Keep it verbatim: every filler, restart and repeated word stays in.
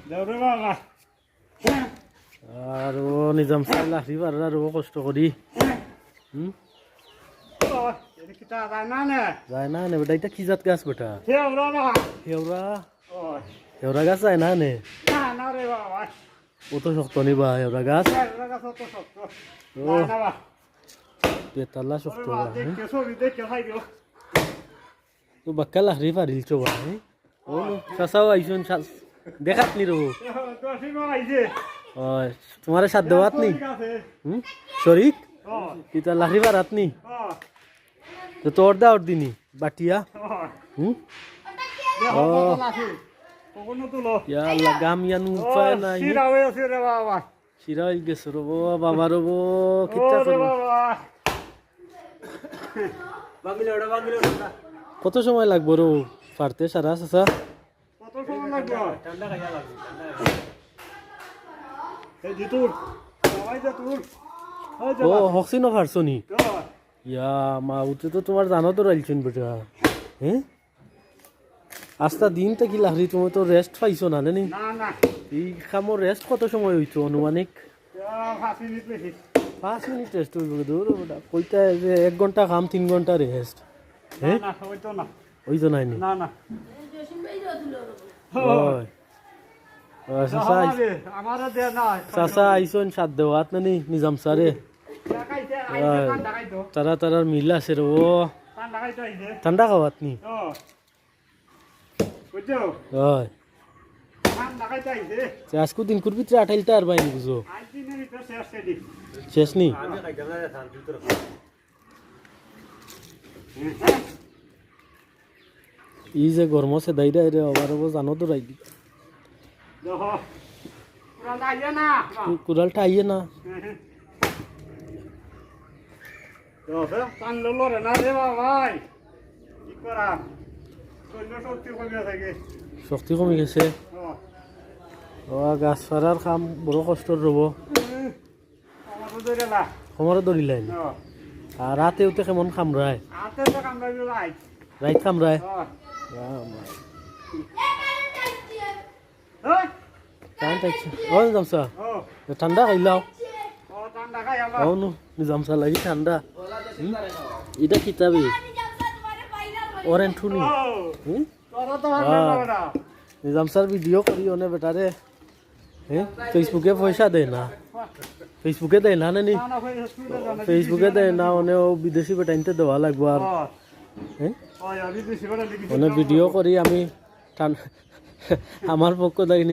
দেও রে বাবা। আর ও নিজাম সাহেব লাকড়ি পাররা আর ও কষ্ট করি। হুম? ও, এটা কিতা যায় না নে? যায় না নে বেটা, এটা কি জাত গাছ বেটা? হেওড়া না। হেওড়া? ও। হেওড়া গাছ যায় না নে? না, না রে বাবা। ও তো শক্ত নি বা, হেওড়া গাছ। হেওড়া গাছ অত শক্ত। ও। না, না বা। বেতালা শক্ত ওরে বা, বাবা, দেখ, হ্যাঁ? কেসো, দেখ, কে খাই দিও। তো বাক্কা লাকড়ি পারিলছো বা, হ্যাঁ? ও, চাচাও আইছইন, চা-, দেখাত নি রবো। তোমারে সাথ দেওয়াত নি? হুম? শরিক? কিতা লাকড়ি পারাত নি? তো তোর দাওর দিনি, বাটিয়া? হুম? ও। ইয়া আল্লাহ, গাম ইয়ান উপায় নাই। শিরা অই গেছে রে বাবা। শিরা অই গেছে রবো, বাবা রবো, কিতা করবো? বাবা। কত সময় লাগবো রো পারতে সারা চাচা? কত সময় লাগবো? ঠান্ডা খাইয়া লাগবো, ঠান্ডা খাইয়া। এই জিতুর, সবাই যা তুর। ওই যা ও, বাবা। হকসিনো পারছো নি? ইয়া, মা, উঠে তো তোমার জানো তো রাইলছুন বেটা। হ্যাঁ? আস্তা দিন তো কি লাকড়ি, তুমি তো রেস্ট পাইছো না, নি? না, না। এই কামর রেস্ট কত সময় অইতো আনুমানিক? ইয়া, পাঁচ মিনিট বেশি। পাঁচ মিনিট রেস্ট অইবো, দূর বেটা। কইতা যে এক ঘন্টা কাম, তিন ঘন্টা রেস্ট। না, হ্যাঁ? না, অইতো না। অইতো নায় নি? না, না। ওই। ও, চাচা আইস-, আমারে দে না। চাচা আইছইন সাথ দেওয়াত না নি, নিজাম সারে। দেখাইতে, আইতে ওই। ঠান্ডা খাইতো। তারা, তারার মিল আছে রে, ও। ঠান্ডা খাইতো আইছে। ঠান্ডা খাওয়াত নি? ও। বুঝছো? ওই। ঠান্ডা খাইতো আইছে। আজকু দিন করবি তুই আঠাইলটা আর বাইরে বুঝো। আজ দিনের ভিতরে শেষ সেটি। শেষ নি? আমি খাইতাম না রে, শান্তি তো রাখো। ই যে গরমো সে দাই দাই রে, আবার ও জানো তো রাই। দেখো, কুড়ালটা আইয়ে না। কু-, কুড়ালটা আইয়ে না। দেখো, টান লড়ে না রে বাবা ভাই। কি করা? শরীরে শক্তি কমে থাকে। শক্তি কমে গেছে। হ্যাঁ। ও, গাছ ফাড়ার কাম বড় কষ্টর রবো। হুম। কোমরে দড়ি লাইন। হ্যাঁ। আর রাতে উঠে কেমন কামড়ায়? রাতে তো কামড়ায় রাইত। রাইত কামড়ায়? হ্যাঁ। ইয়া মা। হ্যাঁ? কারেন্ট আইছে। ও, নিজাম সার। ও। এ, ঠান্ডা খাইলাও। ও, ঠান্ডা খাই আমরা। ও, নু, নিজাম সার লাগি ঠান্ডা। হুম? ইটা কিতা বে? ওরেন ঠুনি। ও। হুম? তোরা তো ভালো আহ। লাগে না। নিজাম সার ভিডিও করি অনে বেটারে। হ্যাঁ? Facebook-এ পয়সা দেয় না। Facebook-এ দেয় না, না নি? না, না, Facebook-এ দেয় না, Facebook-এ দেয় না, অনে ও বিদেশি বেটাইন্তে দেওয়া লাগবো আর। হ্যাঁ। হ্যাঁ? ওই, আমি বিদেশি বেটা লিখি অনে দিতাম ভিডিও না। করি আমি ঠান-, আমার পক্ষ থাকি